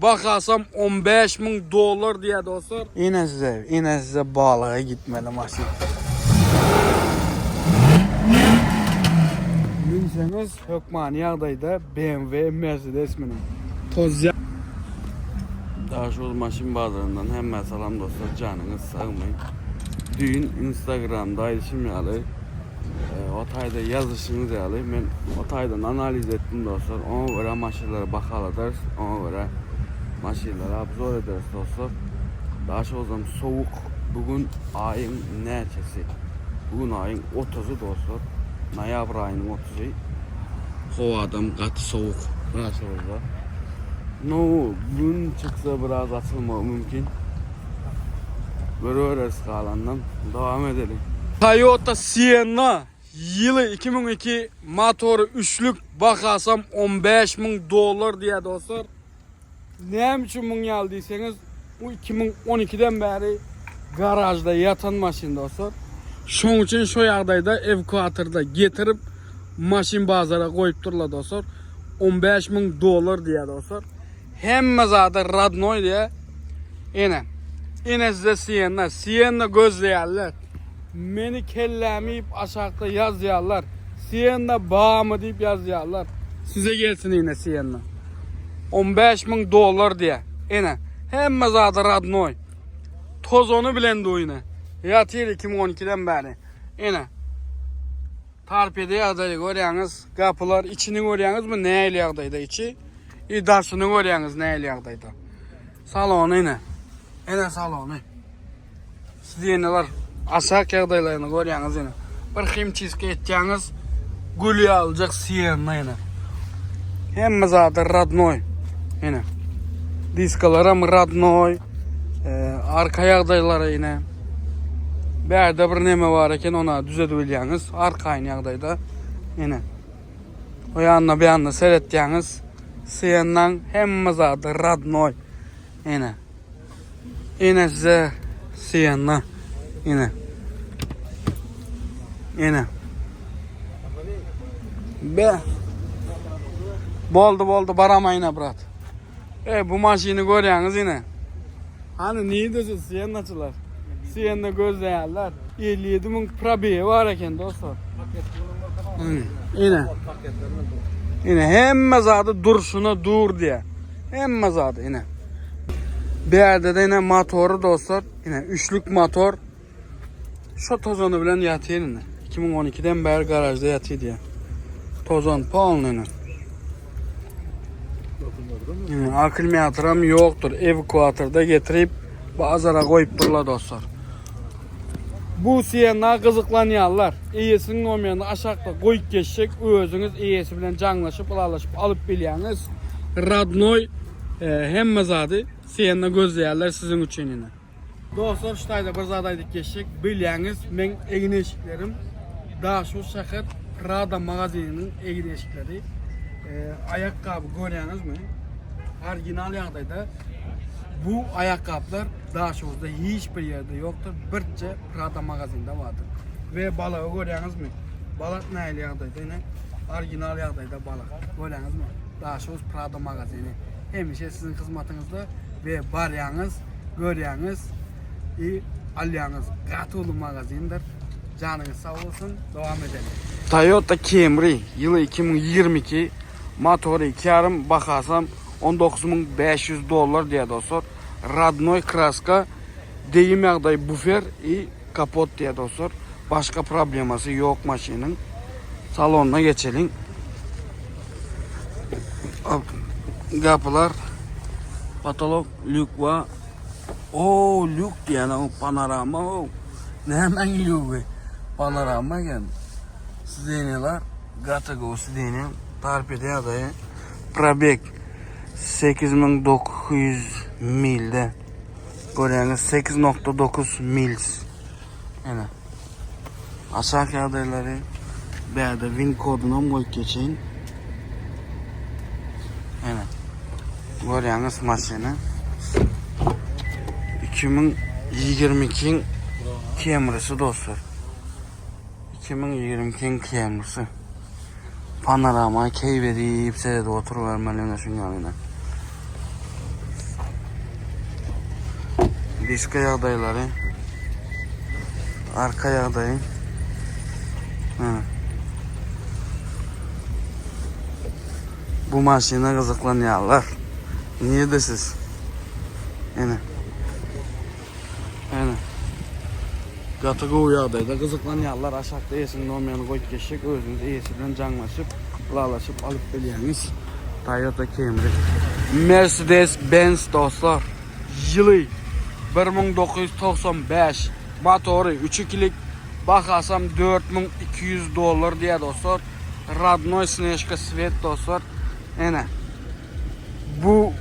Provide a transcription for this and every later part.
Bahasam 15 müň dollar diýýär dostlar. Ine size, ine size balyga gitmeli maşyn. Münseňiz hökmany ýagdaýda BMW, Mercedes münüň. Tozýa. Daşoguz maşyn bazaryndan hemmä salam dostlar janyňyz sagmy. Düýn instagramda aýdyşym ýaly o taýda ýazyşyňyz ýaly men o taýdan analiz etdim dostlar oňa görä maşynlary bahaladarys oňa görä maşynlary obzor ederis dostlar. Daşoguzam sowuk bu gün aýyň näçesi bu gün aýyň otuzy dostlar noýabr aýynyň otuzy howadam gaty sowuk Daşoguzda. No gün çyksa biraz açylmagy mümkin. Görübereris galandan. Dowam edeliň. Toyota Sienna ýyly 2002 motory üçlük bahasam 15 müň dollar diýýär dostlar. Näme üçin muň ýaly diýseňiz bu 2012-den bäri garažda ýatan maşyn dostlar. Şoň üçin şo ýagdaýda ewkuatorda getirip maşyn bazara goýupdyrlar dostlar. 15 müň dollar diýýär dostlar. Hemme zady radnoý diýýär. Ene. Ene size Sienna. Sienna gözleýärler. Meni kellämi iýip aşakda ýazýarlar. Sienna barmy diýip ýazýarlar. Size gelsin ine Sienna. 15 müň dollar diýýär. Ene. Hemme zady radnoý. Tozany bilen du ine. Ýatyr 2012-den bäri. Ene. Torpeda ýagdaýy görýäňiz, gapylar içini görýäňizmi nähili ýagdaýda içi? I daşyny görýäňiz nähili ýagdaýda. Salony ine. Ene salony. Sideneler aşak ýagdaýlaryny görýäňiz ine. Bir himçiska etýäňiz, gül ýalyjak sienna ine. Hemme zady radnoý. Ine. Diskalaram radnoý. Arka ýagdaýlary ine. Bärde bir neme bar eken ona düzedip bilýäňiz. Arkaýyn ýagdaýda. Ine. O ýanyna bu ýanyna seretýäňiz. Siennaň hemme zady radnoý. Ine. Ine size Sienna. Ine. Ine. Be. Boldy boldy barama ine brat. E bu maşyny görýäňiz ine. Hany nirde şu Siennaçylar? Sienna gözleýärler. 57 müň probegi bar eken dostlar. Ine. Ine hemme zady durşuna dur diýä. Hemme zady ine. Bu ýerde de ine motory dostlar. Ine üçlük motor. Şu tozany bilen ýatyr ine. 2012-den bäri garajda ýatyr diýä. Tozan polny ine. Ine akkumulýatoram ýokdur. Ewakuatorda getirip bazara goýupdyrlar dostlar. Bu Sienna gyzyklanýanlar, eýesiniň nomerini aşakda goýup geçjek, özüňiz eýesi bilen jaňlaşyp, ylalaşyp alyp bilýäňiz. Radnoý hemme zady Sienna gözleýärler siziň üçin ine. Dostlar şu taýda bir zat aýdyp geçjek, bilýäňiz meň egin-eşiklerim Daşoguz şäher Prada magazininiň egin-eşikleri. Aýakgaby görýäňizmi? Original ýagdaýda bu aýakgaplar Daşoguzda hiç bir ýerde ýokdur, birje Prada magazinde bardyr. We balagy görýäňizmi? Balak nähili ýagdaýda ine? Original ýagdaýda balak. Görýäňizmi? Daşoguz Prada magazini hemişe siziň hyzmatyňyzda we barýaňyz, görýäňiz i alýaňyz. Gaty uly magazindir. Janyňyz sag bolsun. Dowam edeliň. Toyota Camry ýyly 2022 motory 2,5 bahasam 19500 dollar diýýär dostlar. Radnoý kraska deýim ýagdaý bufer i kapot diýýär dostlar. Başga problemasy ýok maşynyň. Salonyna geçeliň. Gapylar patolok lýuk wa. O lýuk diýýän o panorama o. Nämäň lýugy? Panorama eken. Sidenýalar gaty gowy sidenýa. Tarpede ýagdaýy. Probeg 8900 milde. Görýäňiz 8.9 mils. Ene. Aşak ýagdaýlary bärde win kodunam goýup geçeýin. Ene. Görýäňiz maşyny. 2022 Camry'si dostlar. 2022 Camry'si. Panorama keý berip seredip oturybermeli ene şuň ýalyna. Diska ýagdaýlary. Arka ýagdaýy. Ha. Bu maşyna gyzyklanýarlar. Nirde siz? Ene. Ene. Gaty gowy ýagdaýda gyzyklanýarlar. Aşakda eýesiniň nomerini goýup geçjek. Özüňiz eýesi bilen jaňlaşyp, ylalaşyp alyp bilýäňiz. Toyota Camry. Mercedes Benz dostlar. Ýyly 1995. Motory 3 ikilik. Bahasam 4200 dollar diýýär dostlar. Radnoý Snežka svet dostlar. Ene. Bu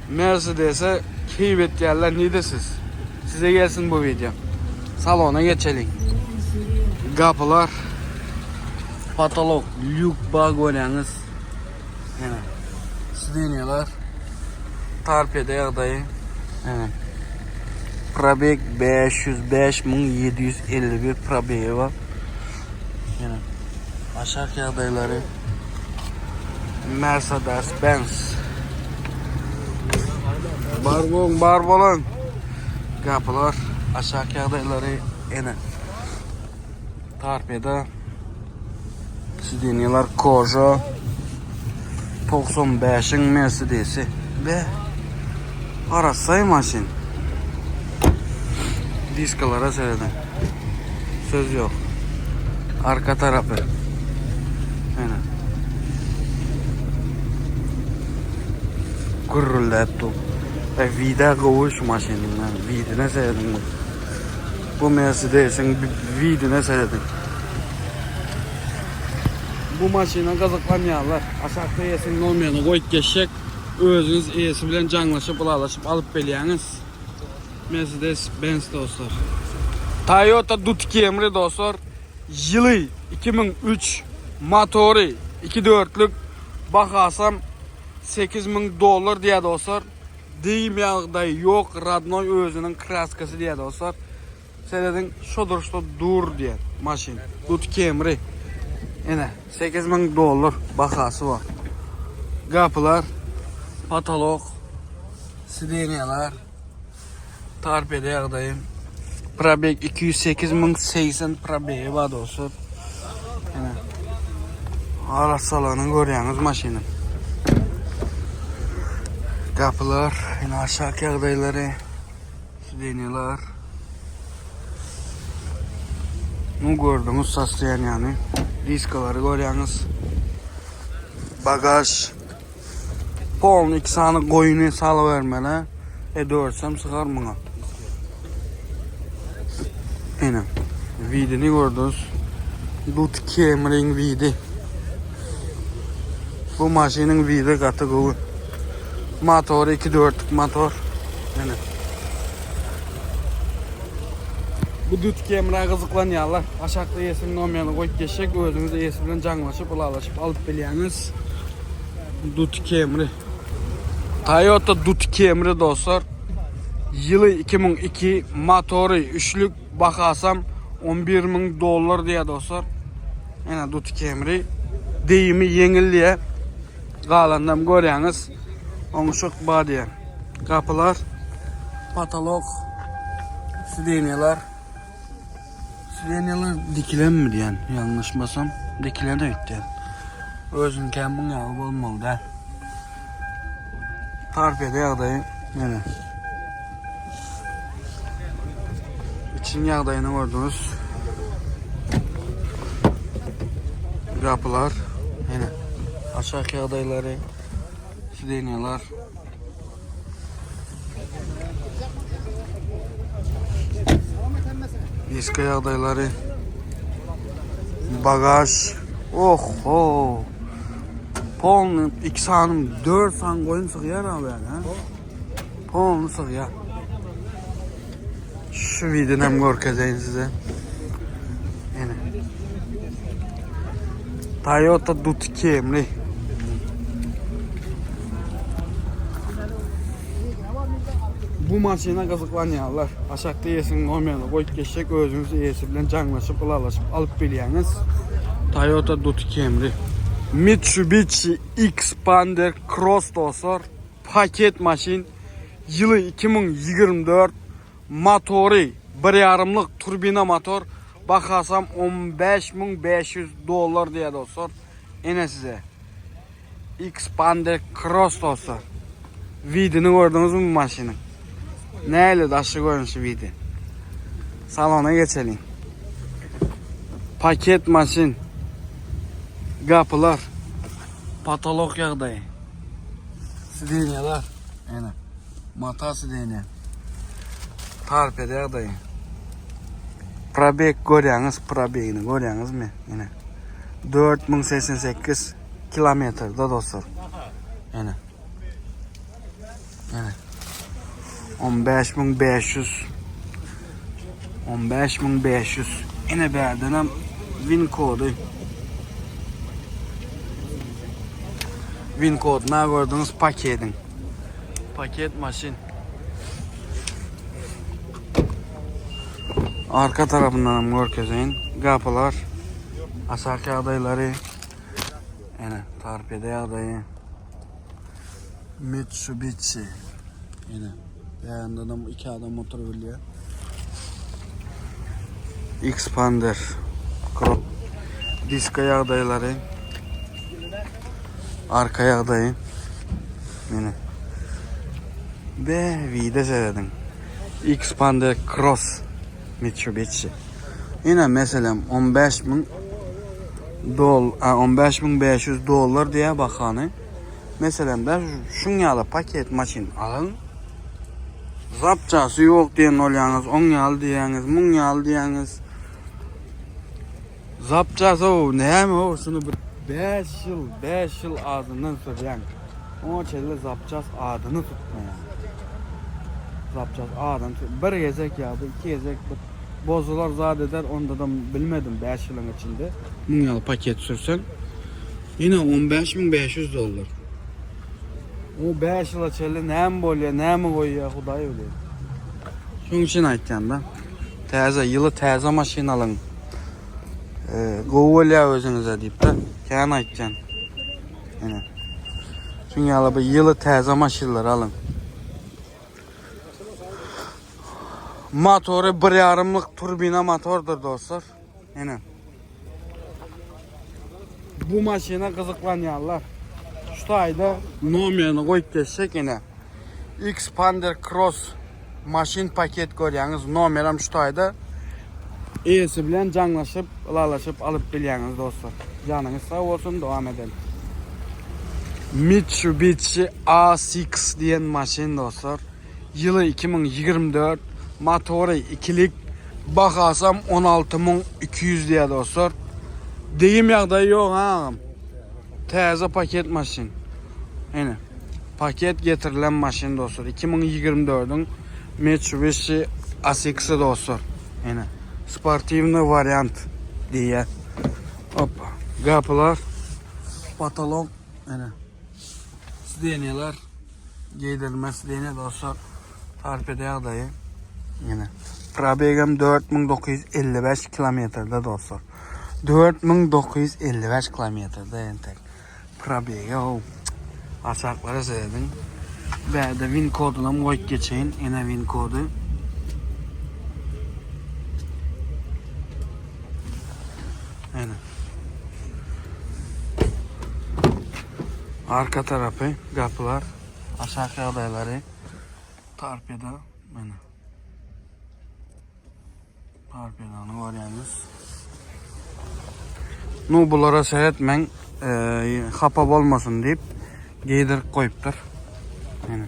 Mercedes'e keýp etýärler nide siz? Size gelsin bu video. Salona geçeliň. Gapylar patolok lýuk bar görýäňiz. Ene. Sidenýalar torpeda ýagdaýy. Ene. Probeg 505751 probegi bar. Ene. Aşak ýagdaýlary Mercedes Benz. Bar bolun, bar bolun. Gapylar, aşak ýagdaýlary ene. Torpeda. Sidenýalar koža. 95-iň Mercedesi. Be. Arassa maşyn. Diskalara seredin. Söz yok. Arka tarapy. Ene. Gürrüldäp dur. E, vida gowy şu maşynyň. Vidine seredin bu. Bu Mercedesiň vidine seredin. Bu maşyna gyzyklanýarlar. Aşakda eýesiniň nomerini goýup geçjek. Özüňiz eýesi bilen jaňlaşyp, ylalaşyp alyp bilýäňiz. Mercedes Benz dostlar. Toyota Dut Camry dostlar. Ýyly 2003, motory 2 dörtlük, bahasam 8000 dollar diýýär dostlar. Degim ýagdaýy ýok, radnoý özüniň kraskasy diýýär dostlar. Serediň, şo duruşda dur diýýär maşyn. Dut Camry. Ene, 8000 dollar bahasy bar. Gapylar, potolok, sidenýalar, torpeda ýagdaýy. Probeg 208 080 probegi bar dostlar. Ene. Arassalygyny görýäňiz maşynyň. Gapylar, ene aşak ýagdaýlary, sidenýalar. Nu gördüňiz sostoýaniýany. Diskalary görýäňiz. Bagaž. Polny iki sany goýuny salybermeli. E dörsem sygar muňa. Ene. Widini gördüňiz. Dut Camryň widi. Bu maşynyň widi gaty gowy. Motory 2.4 motor. Ene. Bu Dut Camry gyzyklanýarlar. Aşakda eýesiniň nomerini goýup geçjek. Özüňiz eýesi bilen jaňlaşyp, ylalaşyp alyp bilýäňiz. Dut Camry. Toyota Dut Camry dostlar. Ýyly 2002, motory üçlük, bahasam 11 müň dollar diýýär dostlar. Ene Dut Camry. Deýimi ýeňil diýýär. Galanynam görýäňiz. Oňşuk bar diýýär. Gapylar, potolok, sidenýalar. Sidenýalar dikilenmi diýen, ýalňyşmasam, dikilen öýtýän. Özüňkem muň ýaly bolmaly däl. Torpeda ýagdaýy ýene. Içiň ýagdaýyny gördüňiz. Gapylar ýene. Aşak ýagdaýlary, sidenýalar. Diska ýagdaýlary. Bagaj. Oho. Polny 2 sany, 4 sany goýun sygýar abi yani, ha? Polny sygýar. Şu videonu hem görkezeýin size. Ene. Toyota Dut Camry. Bu maşyna gyzyklanýarlar. Aşakda eýesiniň nomerini goýup geçjek, özüňiz eýesi bilen jaňlaşyp, ylalaşyp alyp bilýäňiz. Toyota Dut Camry. Mitsubishi Xpander Cross dostlar. Paket maşyn. Ýyly 2024 motory bir ýarymlyk turbina motor bahasam 15500 dollar diýýär dostlar. Ene size. Xpander Cross dostlar. Widini gördüňizmi bu maşynyň? Näle daşy görnüşi widi. Salona geçeliň. Paket maşyn. Gapylar. Patolog ýagdaýy. Sidenýalar. Ene. Mata sidenýa. Tarped ýagdaýy. Probeg görýäňiz, probegini görýäňizmi? Ene. 4088 kilometrde dostlar. Ene. Ene. 15500 15500 Ene bärdenem win kody. Win kodyna gördüňiz paketiň. Paket maşyn. Arka tarapyndan hem görkezeýin. Gapylar. Aşak ýagdaýlary. Ene torpeda ýagdaýy. Mitsubishi. Ene. Ýanynda da iki adam oturyp bilýär. Xpander. Crop. Diska ýagdaýlary. Arka ýagdaýy. Ene. Be, wide serediň. Xpander Cross Mitsubishi. Ine meselem 15000 dol, 15500 dollar diýä bahany. Meselem da şuň ýaly paket maşyn alyň. Zapçasy ýok diýen bolýaňyz, oň ýaly diýýäňiz, muň ýaly diýýäňiz. Zapçasy o näme o şuny bir 5 ýyl, 5 ýyl azyndan sürýäň. Oňa çenli zapças adyny tutmaýaň. Zapças adyny tut. Bir gezek ýa-da iki gezek bir bozular zat eder, onda da bilmedim 5 ýylyň içinde. Muň ýaly paket sürseň ýene 15500 dollar. O 5 ýyla çenli näme bolýar, näme goýýar Hudaý bilýär. Şonuň üçin aýtýan-da. Täze, ýyly täze maşyn alyň. Gowy bolýar özüňize diýip-de, kän aýtýan. Ine. Şuň ýaly bir ýyly täze maşynlary alyň. Motory bir ýarymlyk turbina motordyr dostlar. Ine. Bu maşyna gyzyklanýanlar şu taýda nomerini goýup geçsek ine. Xpander Cross maşyn paket görýäňiz nomerem şu taýda. Eýesi bilen jaňlaşyp, ylalaşyp alyp bilýäňiz dostlar. Janyňyz sag bolsun, dowam edelim. Mitsubishi A6 diýen maşyn dostlar. Ýyly 2024, motory ikilik, bahasam 16200 diýýär dostlar. Degim ýagdaýy ýok ha agam. Täze paket maşyn. Ene. Paket getirilen maşyn dostlar. 2024-iň Mitsubishi A6 dostlar. Ene. Sportiwny wariant diýýär. Hoppa. Gapylar, patolog, ene. Sidenýalar. Giydirme sideni dostlar. Tarif ýagdaýy. Ýene. Probegem 4955 kilometrde dostlar. 4955 kilometrde entek. Probege o. Aşaklara seredin. Bärde win kodunam goýup geçeýin. Ene win kody. Ene. Arka tarapy gapylar, aşak ýagdaýlary torpeda mana. Torpedany görýäňiz. Nu bulara seretmäň, e, hapa bolmasyn diýip geýdirip goýupdyr. Ene.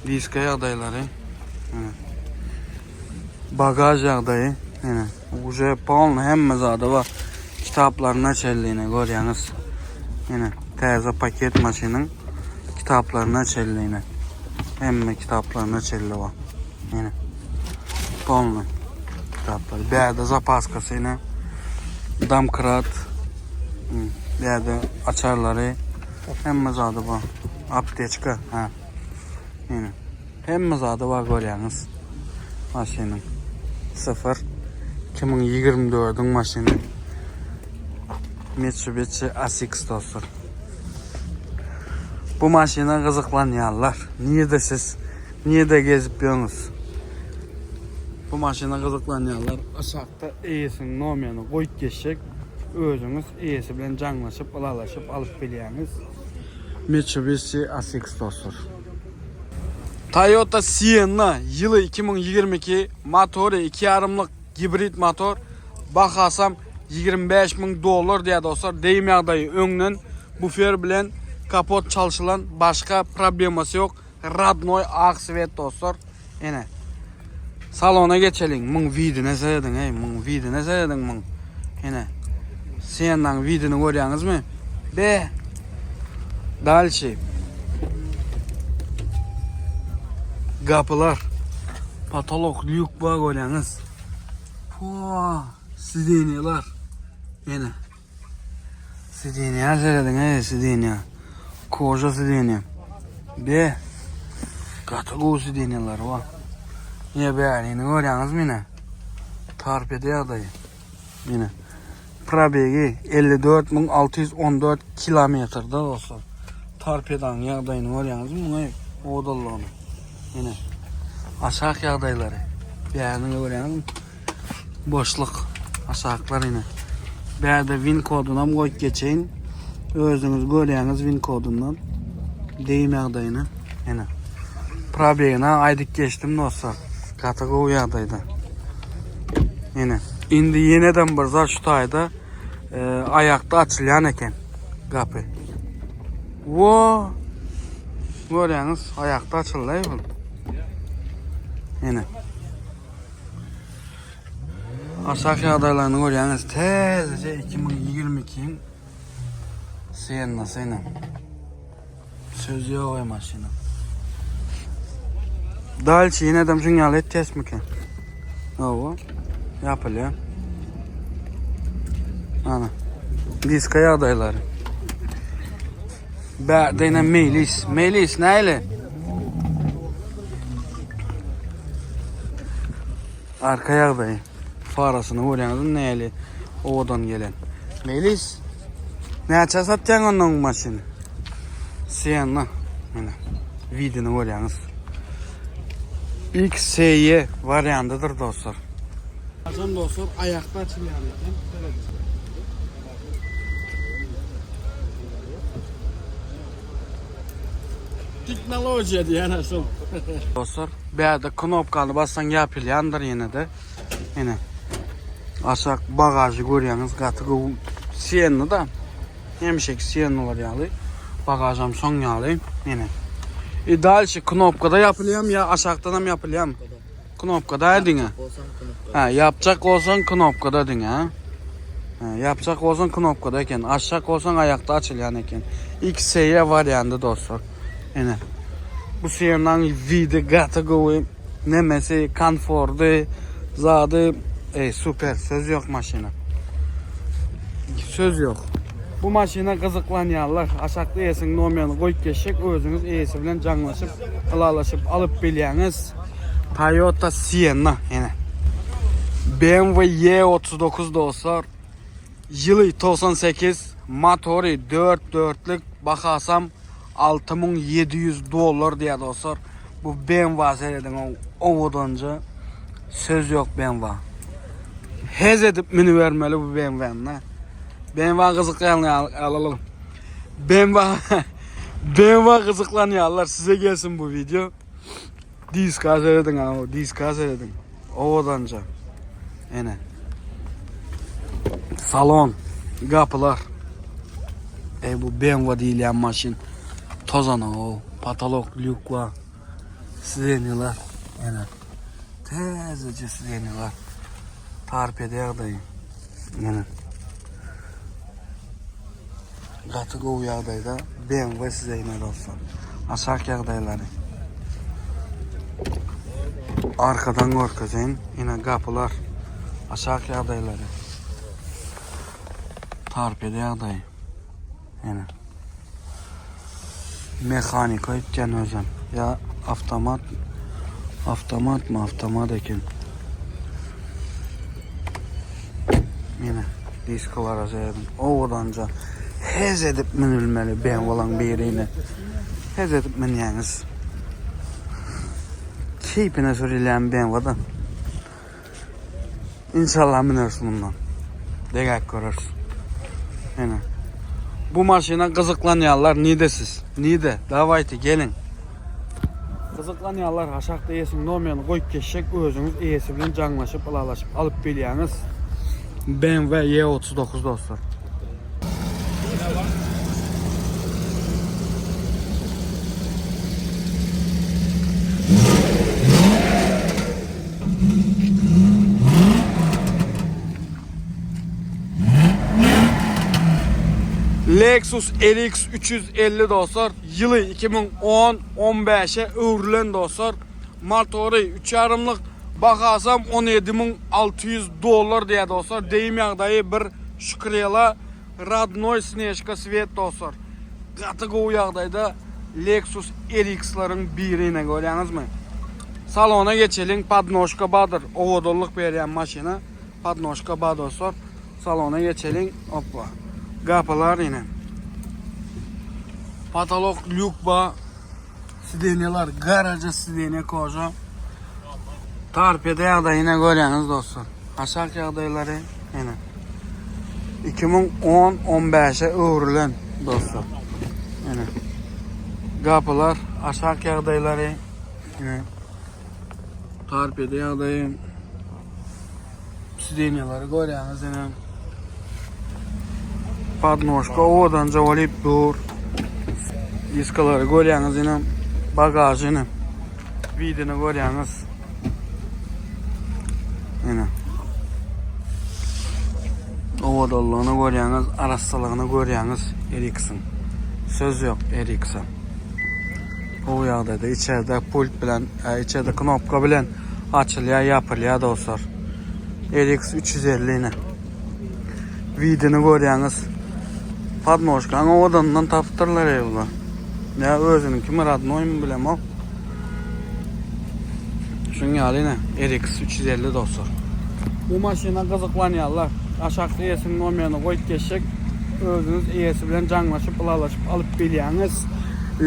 Diska ýagdaýlary. Ene. Bagaj ýagdaýy. Ene. Uje polny hemme zady bar. Kitaplaryna çenli ine görýäňiz. Ine täze paket maşynyň kitaplaryna çenli ine. Hemme kitaplaryna çenli bar. Ine. Polny kitaplar. Bärde zapaskasy ine. Damkrat. Bärde açarlary. Hemme zady bar. Aptečka. Ha. Ine. Hemme zady bar görýäňiz. Maşynyň. 0 2024-iň maşyny. Mitsubishi A6 dostlar. Bu maşyna gyzyklanýanlar, nirde siz? Nirde gezip ýörüňiz? Bu maşyna gyzyklanýanlar aşakda eýesiniň nomerini goýup geçjek. Özüňiz eýesi bilen jaňlaşyp, ylalaşyp alyp bilýäňiz. Mitsubishi ASX dostlar. Toyota Sienna ýyly 2022 motory 2 ýarymlyk gibrid motor bahasam 25 müň dollar diýýär dostlar. Deým ýagdaýy öňden bufer bilen kapot çalşylan başga problemasy ýok. Radnoý ak sweet dostlar. Ene. Salona geçeliň. Muň widine serediň ey, muň widine serediň muň. Ene. Siennaň widini görýäňizmi? Be. Dalşi. Gapylar. Patolok lýuk bar görýäňiz. Pua, sidenýalar. Ene. Sidenýa serediň ey, sidenýa. Koja sidenýa. Be. Gaty gowy sidenýalar bar. Ine bärini görýäňizmi ine? Tarpede ýagdaýy. Ine. Probegi 54614 kilometrde dostlar. Torpedanyň ýagdaýyny görýäňizmi muňa owadanlygyny. Ine. Aşak ýagdaýlary. Bärini görýäňizmi? Boşluk. Aşaklar ine. Bärde win kodunam goýup geçeýin. Özüňiz görýäňiz win kodundan. Deým ýagdaýyny. Ine. Probegini aýdyp geçdim dostlar. Gaty gowy ýagdaýda. Ine. Indi ýeneden bir zat şu taýda e, aýakda açylýan eken gapy. Wo! Görýäňiz, aýakda açyldy bu. Ine. Aşak ýagdaýlaryny görýäňiz. Täzeje 2022-iň Siennasy ine. Söz ýok ey maşyna. Dalçy ýene adam şuň ýaly etýäsmikä? Hawa. Ýapylýar. Ana. Diska ýagdaýlary. Bärde ýene Meýlis. Meýlis näle? Arka ýagdaýy. Farasyny görýäňizmi näli owadan gelen. Melis. Näçe satýaň ondan bu maşyny? Sienna. Mine. Widini görýäňiz. XCY wariandydyr dostlar. Haçan dostlar aýakda açylýan eken. Tehnologiýa diýen şol. Dostlar, bärde knopkany bassaň ýapylýandyr ýene-de. Ene. Aşak bagažy görýäňiz, gaty gowy. Sienna da. Hemişeki Siennalar ýaly. Bagažam şoň ýaly. Ene. E dalşy knopkada ýapylýam ýa aşakdan hem ýapylýam? Knopkada diňe. Ha, ýapjak bolsaň knopkada diňe, ha. Ha, ýapjak bolsaň knopkada eken. Aşak bolsaň aýakda açylýan eken. XC wariandy dostlar. Ene. Bu Siennaň vidi gaty gowy. Nemesi, konfordy, zady, ey super, söz ýok maşyna. Söz ýok. Bu maşyna gyzyklanýanlar aşakda eýesiniň nomerini goýup geçjek, özüňiz eýesi bilen jaňlaşyp, ylalaşyp alyp bilýäňiz. Toyota Sienna ene. BMW E39 dostlar. Ýyly 98, motory 4 dörtlük, bahasam 6700 dollar diýýär dostlar. Bu BMW serediň owadanja. Söz ýok BMW. Hez edip münübermeli bu BMW-ni. BMW gyzyklanýan alalım. BMW BMW gyzyklanýanlar size gelsin bu video. Diska serediň ha, diska serediň. Owadanja. Ene. Salon, gapylar. Ey bu BMW diýilýän maşyn. Tozana o, patolok lýuk bar. Sidenýalar. Ene. Täzeje sidenýalar. Tarpede ýagdaýy. Ene. Gaty gowy ýagdaýda BMW size ine dostlar. Aşak ýagdaýlary. Arkadan görkezeýin. Ine gapylar. Aşak ýagdaýlary. Tarpede ýagdaýy. Ine. Mehanika etýän özem. Ýa avtomat. Avtomat mı? Avtomat eken. Ine diskalara seredin. Owadanca hez edip münülmeli BMW-laň birine. Hez edip münýäňiz. Keýpine sürülýän BMW-da. İnşallah müneris mundan. Degäk göreris. Ene. Bu maşyna gyzyklanýanlar nide siz? Nide? Dawayte geliň. Gyzyklanýanlar aşakda eýesiniň nomerini goýup geçjek, özüňiz eýesi bilen jaňlaşyp, ylalaşyp alyp bilýäňiz. BMW E39 dostlar. Lexus RX 350 dostlar. Ýyly 2010 15-e öwrülen dostlar. Motory 3 ýarymlyk, bahasam 17600 dollar diýýär dostlar. Deyim ýagdaýy bir şükür ýala radnoý snežka svet dostlar. Gaty gowy ýagdaýda Lexus RX-leriň biri ine görýäňizmi? Salona geçeliň, podnožka badyr, owadanlyk berýän maşyna. Podnožka bar dostlar. Salona geçeliň. Hoppa. Gapylar ine. Patolok lýuk bar. Sidenýalar garaja sidenýa koža. Torpeda ýagdaýyny görýäňiz dostlar. Aşak ýagdaýlary ine. 2010 15-e öwrülen dostlar. Ine. Gapylar aşak ýagdaýlary ine. Torpeda ýagdaýy sidenýalary görýäňiz ine. Podnožka owadanja bolup dur. Diskalary görýäňiz ine. Bagažy ine. Widini görýäňiz. Ine. Owadanlygyny görýäňiz, arassalygyny görýäňiz RX-iň. Söz ýok RX-e. Gowy ýagdaýda içerde pult bilen, e, içerde knopka bilen açylýar, ýapylýar dostlar. RX 350 ine. Widini görýäňiz. Podnožkany owadandan tapypdyrlar ey bular. Ýa özüniňkimi radnoýmy bilemok. Şuň ýaly ine RX 350 dostlar. Bu maşyna gyzyklanýanlar aşakda eýesiniň nomerini goýup geçjek. Özüňiz eýesi bilen jaňlaşyp ylalaşyp alyp bilýäňiz.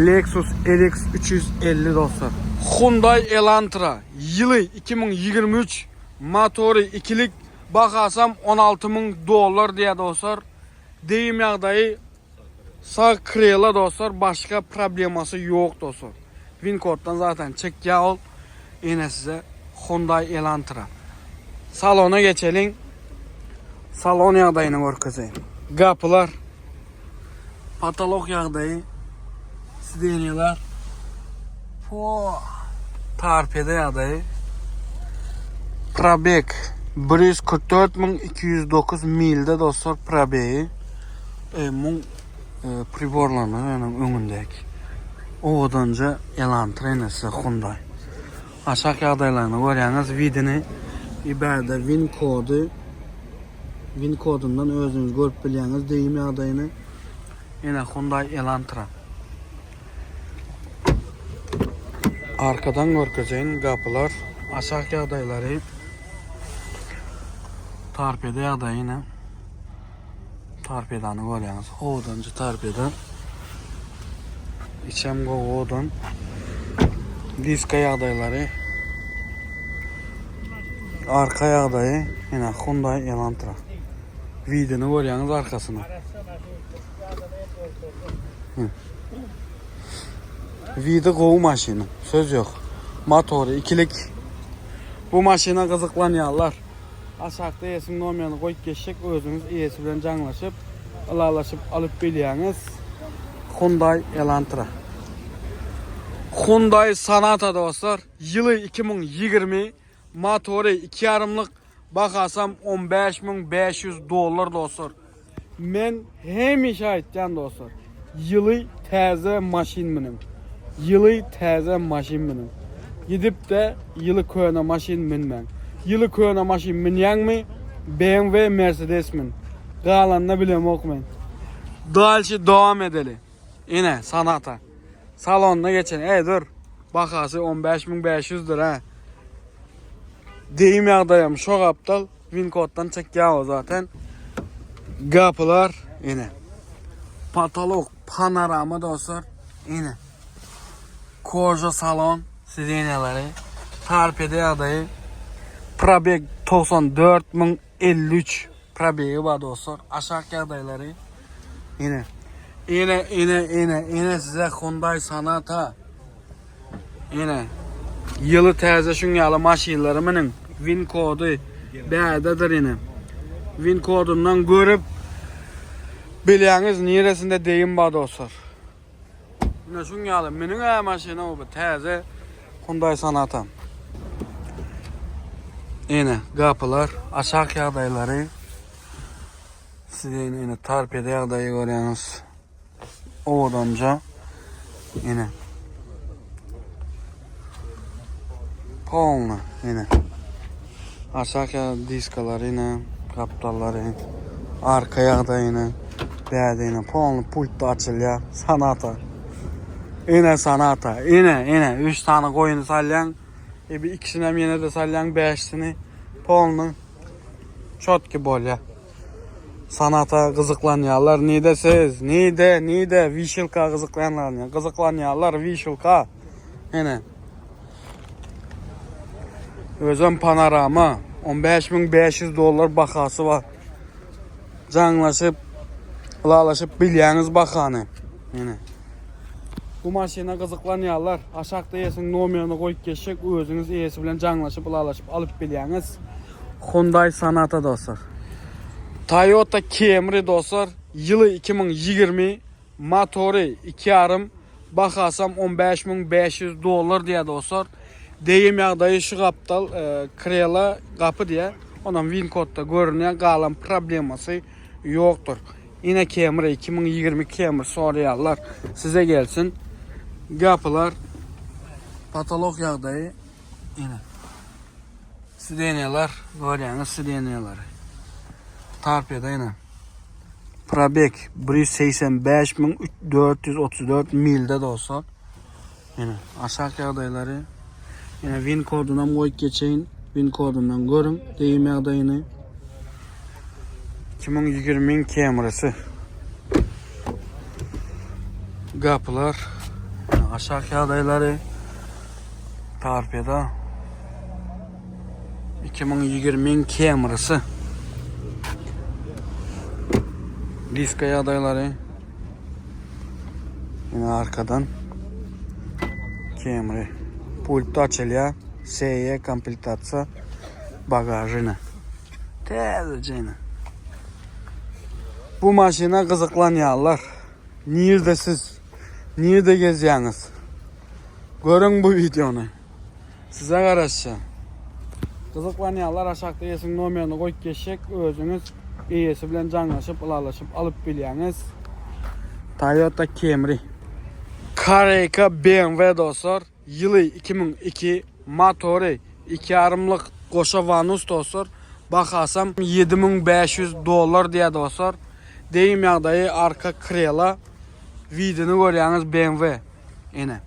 Lexus RX 350 dostlar. Hyundai Elantra ýyly 2023 motory ikilik bahasam 16 müň dollar diýýär dostlar. Degim ýagdaýy Sag krela dostlar başga problemasy ýok dostlar. Win koddan zaten çekýär ol. Ene size Hyundai Elantra. Salona geçeliň. Salon ýagdaýyny görkezeýin. Gapylar. Patolog ýagdaýy. Sidenýalar. Po. Torpeda ýagdaýy. Probeg 144209 milde dostlar probegi. E, muň e, priborlarynyň ýanyň öňündäki owadanja Elantra enesi Hyundai. Aşak ýagdaýlaryny görýäňiz, widini ibärde win kody win kodundan özüňiz görüp bilýäňiz degim ýagdaýyny. Ene Hyundai Elantra. Arkadan görkezeýin gapylar, aşak ýagdaýlary, torpeda ýagdaýy ine. Torpedany görýäňiz. Owadanjy torpeda. Içem gowy owadan. Diska ýagdaýlary. Arka ýagdaýy ýene Hyundai Elantra. Widini görýäňiz arkasyny. Widi gowy maşynyň. Söz ýok. Motory ikilik. Bu maşyna gyzyklanýanlar Aşakda eýesiniň nomerini goýup geçjek özüňiz eýesi bilen jaňlaşyp ylalaşyp alyp bilýäňiz Hyundai Elantra Hyundai Sonata dostlar ýyly 2020 motory 2 ýarymlyk bahasam 15500 dollar dostlar Men hemişe aýtýan dostlar ýyly täze maşyn münüň ýyly täze maşyn münüň gidipde ýyly köne maşyn münmäň ýyly köne maşyn münýäňmi BMW Mercedes mün galanyny bilemok men dalşi dowam edeli ine Sonata salonyna geçen eý dur bahasy 15500 dir ha deyim ýagdaýam şo gapdal Win koddan çekýär o zaten. Gapylar ine. Patolog panorama dostlar. Ine. Koja salon sidenýalary, torpeda ýagdaýy, probeg 94053 probegi bar dostlar. Aşak ýagdaýlary. Ine. Ine, ine, ine, ine size Hyundai Sonata. Ine. Ýyly täze şuň ýaly maşynlary miniň. Win kody bädedir ine. Win kodundan görüp bilýäňiz niresinde degim bar dostlar. Ine şuň ýaly miniň-ä maşyna bu täze Hyundai Sonata. Ine gapylar, aşak ýagdaýlary. Size ine ine torpeda ýagdaýy görýäňiz. Owadanja. Ine. Polny ine. Aşak ýa diskalary ine, gapdallary, arka ýagdaýy ine, bäde ine, polny pultda açylýar. Sonata. Ine Sonata. Ine, ine, 3 sany goýuny salýaň. E bir ikisini hem ýene-de salýaň, bäşisini. Polny çotki bolýar. Sanata gyzyklanýarlar. Nide siz? Nide, nide? Wişilka gyzyklanýarlar. Gyzyklanýarlar wişilka. Ene. Özem panorama. 15500 dollar bahasy bar. Jaňlaşyp, ylalaşyp bilýäňiz bahany. Ene. Bu maşyna gyzyklanýarlar. Aşakda eýesiniň nomerini goýup geçjek. Özüňiz eýesi bilen jaňlaşyp, ylalaşyp alyp bilýäňiz. Hyundai Sonata dostlar. Toyota Camry dostlar. Ýyly 2020, motory 2,5, bahasam 15500 dollar diýýär dostlar. Degim ýagdaýy şu gapdal e, krela gapy diýýär. Onam win kodda görünýär, galan problemasy ýokdur. Ine Camry 2020 Camry soraýarlar. Size gelsin. Gapylar patolog ýagdaýy ine. Sidenýalar, görýäňiz sidenýalary. Torpeda ine. Probeg 185434 milde dostlar. Ine aşak ýagdaýlary. Ine win kodunam goýup geçeýin. Win kodundan görüň degim ýagdaýyny. 2020 Camry'si. Gapylar. Aşak ýagdaýlary. Torpeda. 2020 Camry'si. Diska ýagdaýlary. Yine arkadan Camry. Pult açylýar. SE komplektasiýa bagažyna. Täzejene. Bu maşyna gyzyklanýarlar. Nirde siz? Nirde gezýäňiz? Görüň bu videony. Size garaşýan. Gyzyklanýanlar aşakda eýesiniň nomerini goýup geçjek. Özüňiz eýesi bilen jaňlaşyp, ylalaşyp alyp bilýäňiz. Toyota Camry. Kareyka BMW dostlar. Ýyly 2002, motory 2,5-lyk goşa wanus dostlar. Bahasam 7500 dollar diýýär dostlar. Degim ýagdaýy arka krela. Widini görýäňiz BMW. Ene.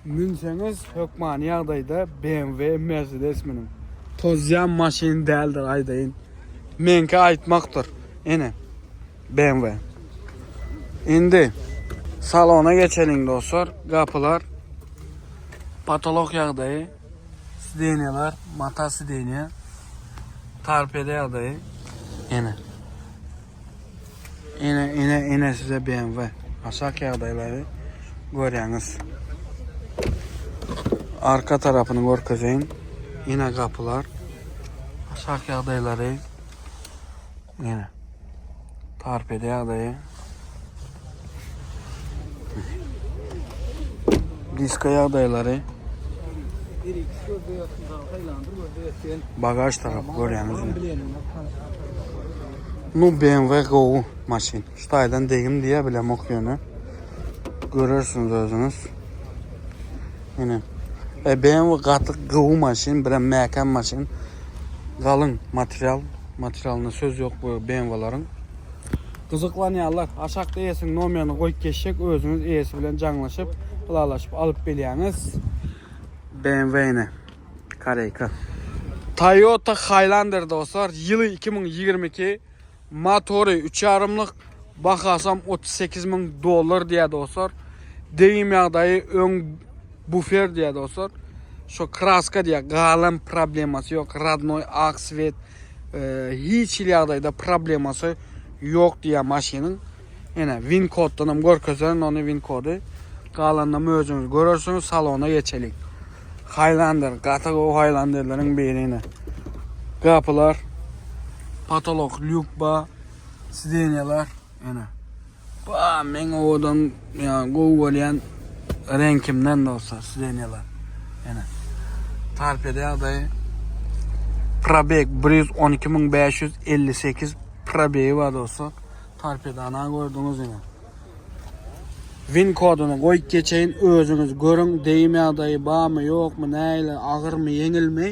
Münseňiz hökmany ýagdaýda BMW, Mercedes münüň. Tozýan maşyn däldir aýdaýyn. Meňki aýtmakdyr. Ene. BMW. Indi salona geçeliň dostlar. Gapylar patolog ýagdaýy. Sidenýalar, mata sidenýa. Torpeda ýagdaýy. Ene. Ene, ene, ene size BMW. Aşak ýagdaýlary görýäňiz. Arka tarapyny görkezeýin. Ene gapylar. Aşak ýagdaýlary. Ene. Torpeda ýagdaýy. Diska ýagdaýlary. Bagaj tarapy görýäňiz. Nu BMW gowy maşyn. Şu taýdan degim diýe bilemok ýöne. Görersiňiz özüňiz. Ine. E, BMW gaty gowy maşyn, birem mäkäm maşyn. Galyň material, materialyna söz ýok bu BMW-laryň. Gyzyklanýanlar aşakda eýesiniň nomerini goýup geçjek, özüňiz eýesi bilen jaňlaşyp, ylalaşyp alyp bilýäňiz. BMW-ni. Koreýka. Toyota Highlander dostlar, ýyly 2022, motory 3,5-lyk, bahasam 38 müň dollar diýýär dostlar. Degim ýagdaýy öň. Bufer diýýär dostlar. Şo kraska diýýär, galan problemasy ýok. Radnoý ak svet e, hiç hili ýagdaýda problemasy ýok diýýär maşynyň. Ene win koddan hem görkezerin ony win kody. Galanynam özüňiz görersiňiz. Salona geçeliň. Highlander, gaty gowy Highlanderleriň biri ine. Gapylar, patolok, lýuk ba, sidenýalar ene. Ba, meň owadan, ýa gowy görýän reňkimden dostlar, sidenýalar. Ene. Torpeda ýagdaýy. Probeg 112558 probegi bar dostlar. Torpedany gördüňiz ine. Win koduny goýup geçeýin, özüňiz görüň, degim ýagdaýy barmy, ýokmy, nähili, agyrmy, ýeňilmi,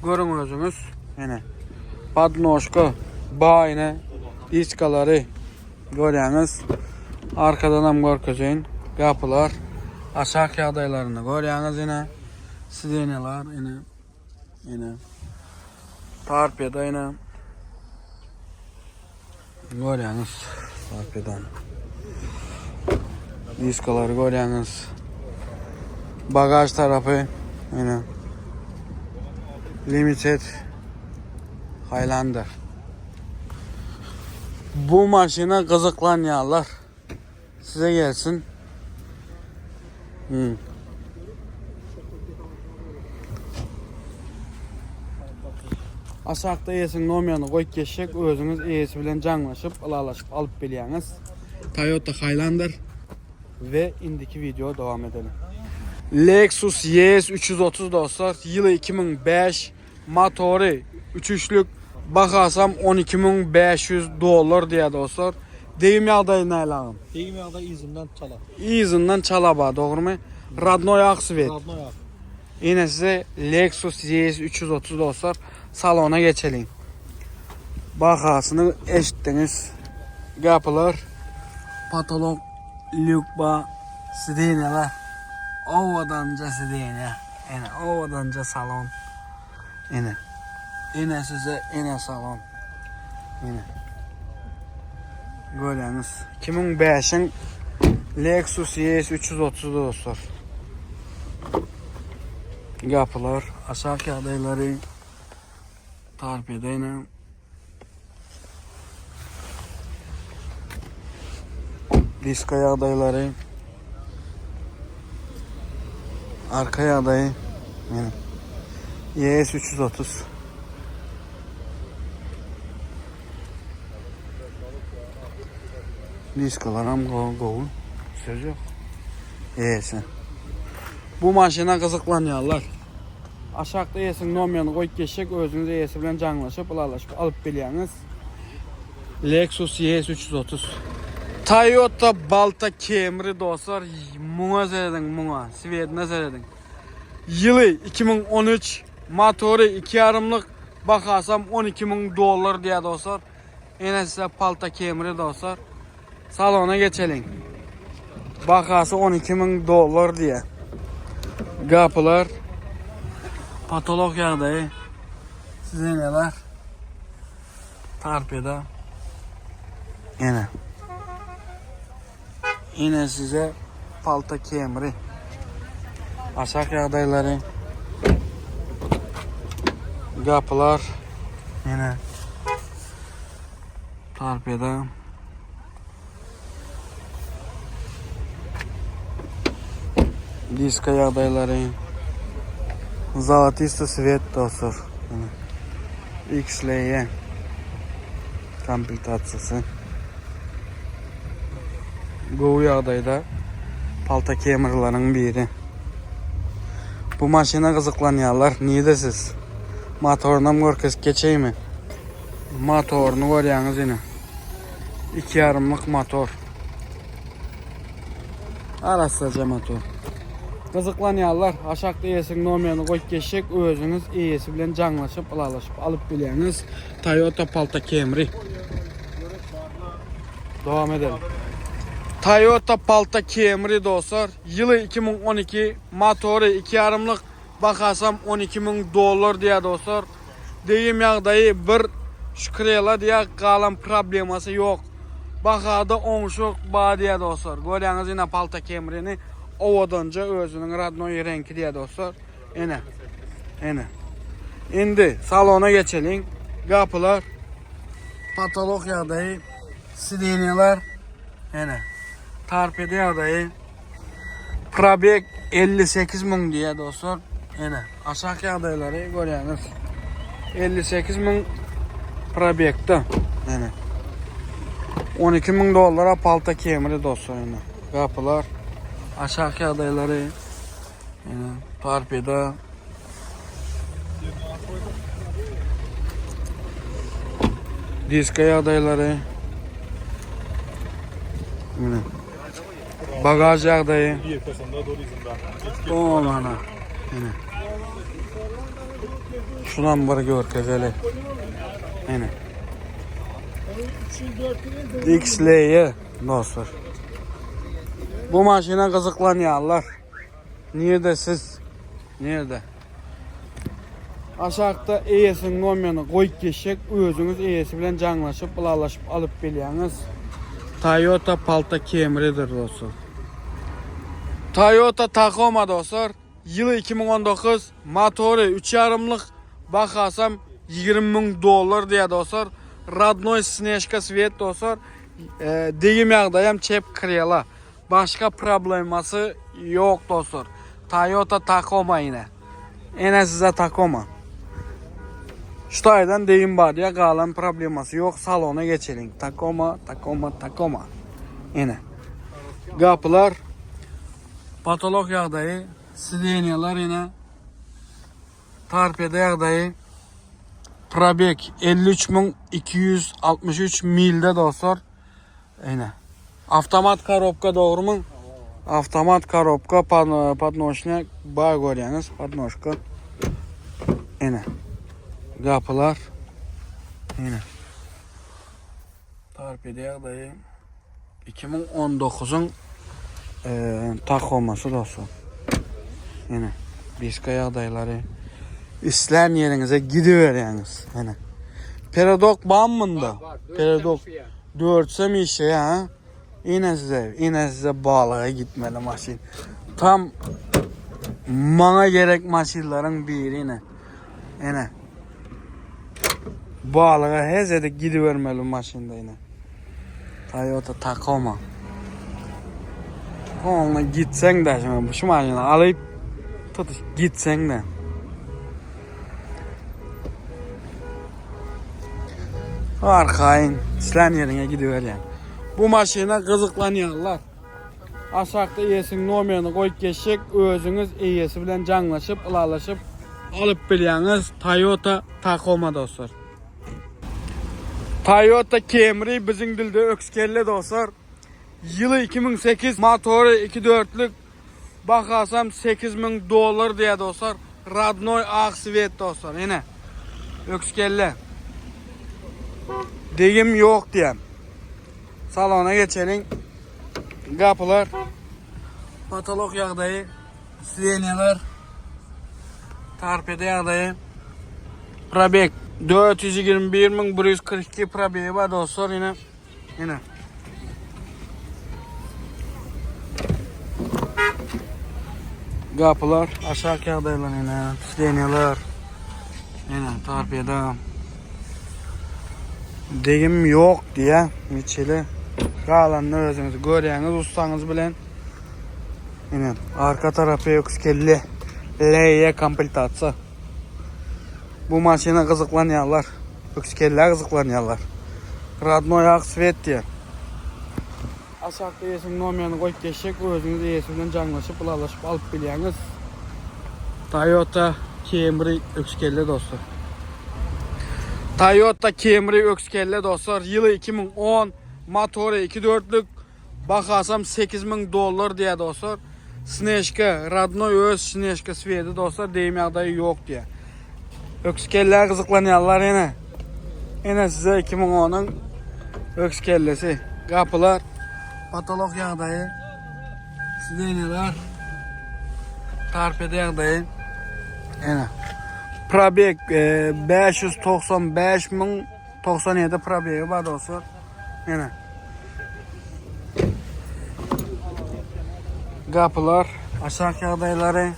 görüň özüňiz. Ine. Podnožka bar ine, diskalary görýäňiz. Arkadan hem görkezeýin. Gapylar, aşak ýagdaýlaryny görýäňiz ine. Sidenýalar ine. Ine. Torpeda ine. Görýäňiz, torpedany. Diskalary görýäňiz. Bagaj tarapy ine. Limited Highlander. Bu maşyna gyzyklanýarlar. Size gelsin. Hmm. Aşakda eýesiniň nomerini goýup geçjek, özüňiz eýesi bilen jaňlaşyp, ylalaşyp alyp bilýäňiz. Toyota Highlander we indiki video dowam edelim. Lexus ES 330 dostlar, ýyly 2005, Motory üç üçlük bahasam 12500 dollar diýýär dostlar. Degim ýagdaýy näle agam? Degim ýagdaýy yzyndan çala. Yzyndan çala bar dogrymy? Radnoý ak svet. Radnoý ak. Ine size Lexus ES 330 dostlar. Salona geçeliň. Bahasyny eşitdiňiz. Gapylar, potolok, lýuk bar, sidenýalar. Owadanja sidenýa. Ene owadanja salon. Ene. Ene size ene salon. Ene. Görýäňiz. 2005-iň Lexus ES 330 dostlar. Gapylar, aşak ýagdaýlary torpeda ene. Diska ýagdaýlary. Arka ýagdaýy. Ýene. ES 330. Diskalar hem gowy. Söz ýok. ES. Bu maşyna gyzyklanýarlar. Aşakda eýesiniň nomerini goýup geçjek, özüňiz eýesi bilen jaňlaşyp, ylalaşyp alyp bilýäňiz. Lexus ES 330. Toyota Balta Camry dostlar, muňa serediň, muňa, swedine serediň. Ýyly 2013, motory 2 ýarymlyk, bahasam 12 müň dollar diýýär dostlar. Ene size Palta Camry dostlar. Salona geçeliň. Bahasy 12 müň dollar diýýär. Gapylar patolog ýagdaýy. Size neler? Torpeda. Ene. Ine size palta kemri. Aşak ýagdaýlary. Gapylar. Ene. Torpeda. Diska ýagdaýlary. Zolotista svet dostlar. XLE komplektasiýasy. Gowy ýagdaýda palta kemrleriň biri. Bu maşyna gyzyklanýarlar. Nirde siz? Motorynam görkezip geçeými? Motoryny görýäňiz ine. Iki ýarymlyk motor. Arassaja motor. Gyzyklanýanlar aşakda eýesiniň nomerini goýup geçjek, özüňiz eýesi bilen jaňlaşyp, ylalaşyp alyp bilýäňiz. Toyota Palta Camry. Dowam edelim. Toyota Palta Camry dostlar, ýyly 2012, motory 2 ýarymlyk, Bahasam 12 müň dollar diýýär dostlar. Degim ýagdaýy bir şükrela diýýär, galan problemasy ýok. Bahada oňşuk bar diýýär dostlar. Görýäňiz ine palta kemrini. Owadanca özüniň radnoý reňki diýýär dostlar. Ene. Ene. Indi salona geçeliň. Gapylar. Patolok ýagdaýy. Sidenýalar. Ene. Torpeda ýagdaýy. Probeg 58 müň diýýär dostlar. Ene. Aşak ýagdaýlary görýäňiz. 58 müň probegde. Ene. 12 müň dollara palta kemri dostlar ene. Gapylar. Aşak ýagdaýlary. Ene. Torpeda. Diska ýagdaýlary. Ene. Bagaj ýagdaýy. O mana. Ene. Şunam bir görkezeli. Ene. XL'ye dostlar. Bu maşyna gyzyklanýarlar. Nirde siz? Nirde? Aşakda eýesiniň nomerini goýup geçjek, özüňiz eýesi bilen jaňlaşyp, ylalaşyp alyp bilýäňiz. Toyota Palta Camry'dir dostlar. Toyota Tacoma dostlar, ýyly 2019, motory 3,5-lyk, bahasam 20 müň dollar diýýär dostlar. Rodnoy snežka svet dostlar. E, degim ýagdaýam çep krela. Başga problemasy ýok dostlar. Toyota Tacoma ine. Ene size Tacoma. Şu taýdan deýin bar diýe galan problemasy ýok. Salona geçeliň. Tacoma, Tacoma, Tacoma. Ene. Gapylar patolog ýagdaýy, sidenýalar ine. Torpeda ýagdaýy. Probeg 53263 milde dostlar. Ene. Avtomat korobka dogrymy? Avtomat korobka podnoşna bar görýäňiz, podnoşka. Ene. Gapylar. Ene. Torpeda ýagdaýy 2019-yň e, Tahomasy dostlar. Ene. Diska ýagdaýlary. Islän ýeriňize gidiberýäňiz. Ene. Peredok barmy munda? Peredok. Dörtsem işe ha. Ine size, ine size balyga gitmeli maşyn. Tam maňa gerek maşynlaryň biri ine. Ine. Balyga hez edip gidibermeli maşynda ine. Toyota Tacoma. Onunla gitsen de şimdi şu maşyny alyp tutuş gitsen de. Arkaýyn islän ýeriňe gidiberýäň. Bu maşyna gyzyklanýanlar aşakda eýesiniň nomerini goýup geçjek, özüňiz eýesi bilen jaňlaşyp, ylalaşyp alyp bilýäňiz. Toyota Tacoma dostlar. Toyota Camry biziň dilde öküz kelle dostlar. Ýyly 2008, motory 2.4-lük, Bahasam 8000 dollar diýýär dostlar. Radnoý ak sweet dostlar. Ine. Öküz kelle. Degim ýok diýýär. Salona geçeliň. Gapylar. Patolog ýagdaýy. Sidenýalar. Torpeda ýagdaýy. Probeg 421142 probegi bar dostlar ine. Ine. Gapylar aşak ýagdaýlar ine, sidenýalar. Ine, torpeda. Degim ýok diýä, içili. Galanyny özüňiz görýäňiz ussaňyz bilen. Ine, arka tarapy öküz kelle. LE komplektasiýa. Bu maşyna gyzyklanýarlar. Öküz kellä gyzyklanýarlar. Radnoý ak svet diýär. Aşakda eýesiniň nomerini goýup geçjek, özüňiz eýesi bilen jaňlaşyp, ylalaşyp alyp bilýäňiz. Toyota Camry öküz kelle dostlar. Toyota Camry öküz kelle dostlar. Ýyly 2010, motory 2.4-lük, Bahasam 8000 dollar diýýär dostlar. Snežka, radnoý öz Snežka swedi dostlar, deýim ýagdaýy ýok diýýär. Öküz kellä gyzyklanýanlar ene. Ene size 2010-yň öküz kellesi. Gapylar, patolok ýagdaýy, sidenýalar, torpeda ýagdaýy. Ene. Probeg 595 müň 97 probegi bar dostlar. Ene. Gapylar, aşak ýagdaýlary,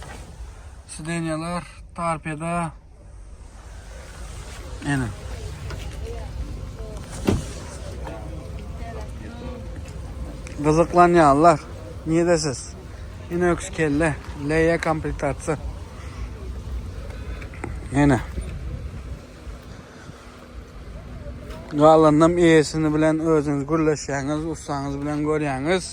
sidenýalar, torpeda. Ene. Gyzyklanýarlar. Niresiz? Ine öküz kelle. LY komplektasiýa. Ene. Galanynam eýesini bilen özüňiz gürleşýäňiz, ussaňyz bilen görýäňiz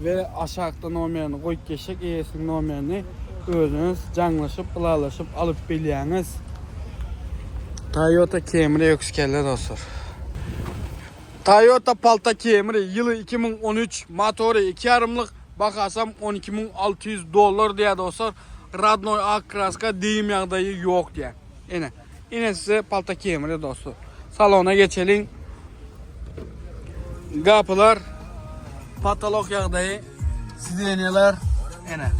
we aşakda nomerini goýup geçjek eýesiniň nomerini özüňiz jaňlaşyp, ylalaşyp alyp bilýäňiz. Toyota Camry öküz kelle dostlar. Toyota Palta Camry ýyly 2013, motory 2 ýarymlyk, bahasam 12600 dollar diýýär dostlar. Radnoý ak kraska, degim ýagdaýy ýok diýýär. Ine. Ine size palta kemiri dostlar. Salona geçeliň. Gapylar patolog ýagdaýy, sidenýalar ene.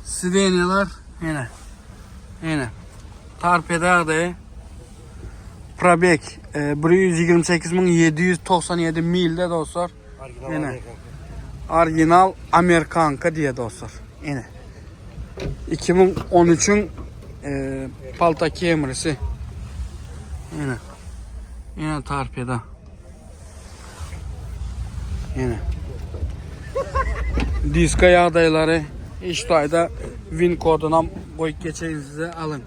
Sidenýalar ene. Ene. Torpeda ýagdaýy. Probek 128797 milde dostlar. Ene. Original Amerikanka diýe dostlar. Ene. 2013'ün e, Palta Camry'si. Ene. Ene torpeda. Ene. Diska ýagdaýlary iş taýda win kodunam goýup geçeýin size alyň.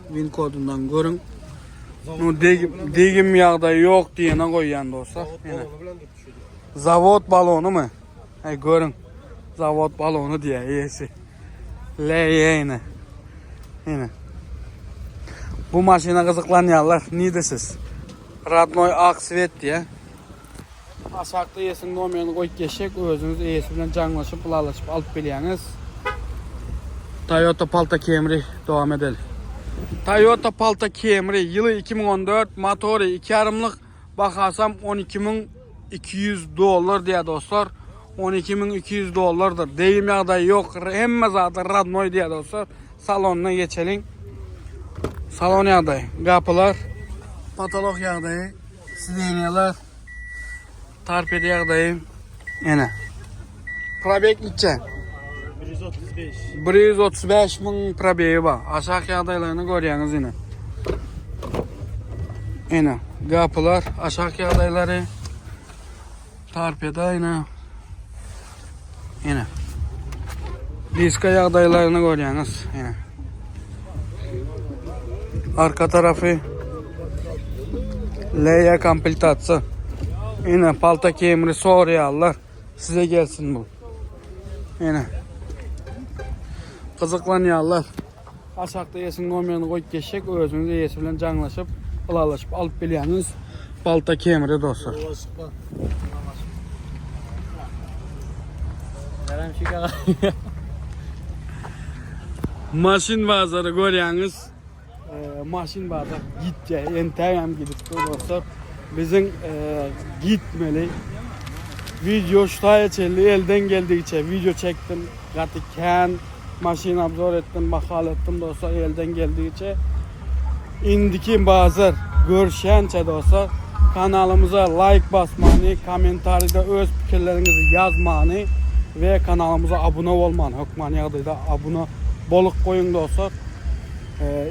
Win kodundan görüň. Nu degim, degim ýagdaýy ýok diýene goýýan dostlar. Ene. Zawod balonymy? Hey görüň. Zawod balony diýýär eýesi. Leýene. Ene. Bu maşyna gyzyklanýarlar. Nide siz? Radnoy ak svet diýýär. Aşakda eýesiniň nomerini goýup geçjek. Özüňiz eýesi bilen jaňlaşyp, ylalaşyp alyp bilýäňiz. Toyota Palta Camry dowam edeli. Toyota Palta Camry ýyly 2014, motory 2 ýarymlyk, Bahasam 12200 dollar diýýär dostlar. 12200 dollardyr. Degim ýagdaýy ýok. Hemme zady radnoý diýýär dostlar. Salonyna geçeliň. Salon ýagdaýy. Gapylar, potolok ýagdaýy, sidenýalar, torpeda ýagdaýy. Ene. Probeg niçe? 135. 135 müň probegi bar. Aşak ýagdaýlaryny görýäňiz ine. Ine, gapylar, aşak ýagdaýlary. Torpeda ine. Ine. Diska ýagdaýlaryny görýäňiz. Ine. Arka tarafy Leia komplektasiýa. Ine, palta kemri soraýarlar. Size gelsin bu. Ine. Gyzyklanýarlar. Aşakda eýesiniň nomerini goýup geçjek. Özüňiz eýesi bilen jaňlaşyp, ylalaşyp alyp bilýäňiz. Balta kemri dostlar. Maşyn bazary görýäňiz. Maşyn bazar gitýär. Entägem gidip dur dostlar. Biziň gitmeli. Video şu taýa çenli elden geldigiçe video çekdim. Gaty kän maşyn obzor etdim, bahal etdim dostlar elden geldigiçe. Indiki bazar görüşýänçä dostlar kanalymyza like basmany, kommentarida öz pikirleriňizi ýazmany we kanalymyza abuna bolmany hökman ýagdaýda abuna bolup goýuň dostlar.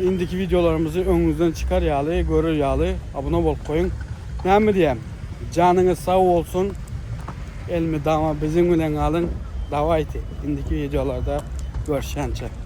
Indiki wideolarymyzy öňüňizden çykar ýaly, görer ýaly abuna bolup goýuň. Näme diýem? Janyňyz sag bolsun. Elmydama biziň bilen galyň. Dawayte. Indiki wideolarda görüşýänçä.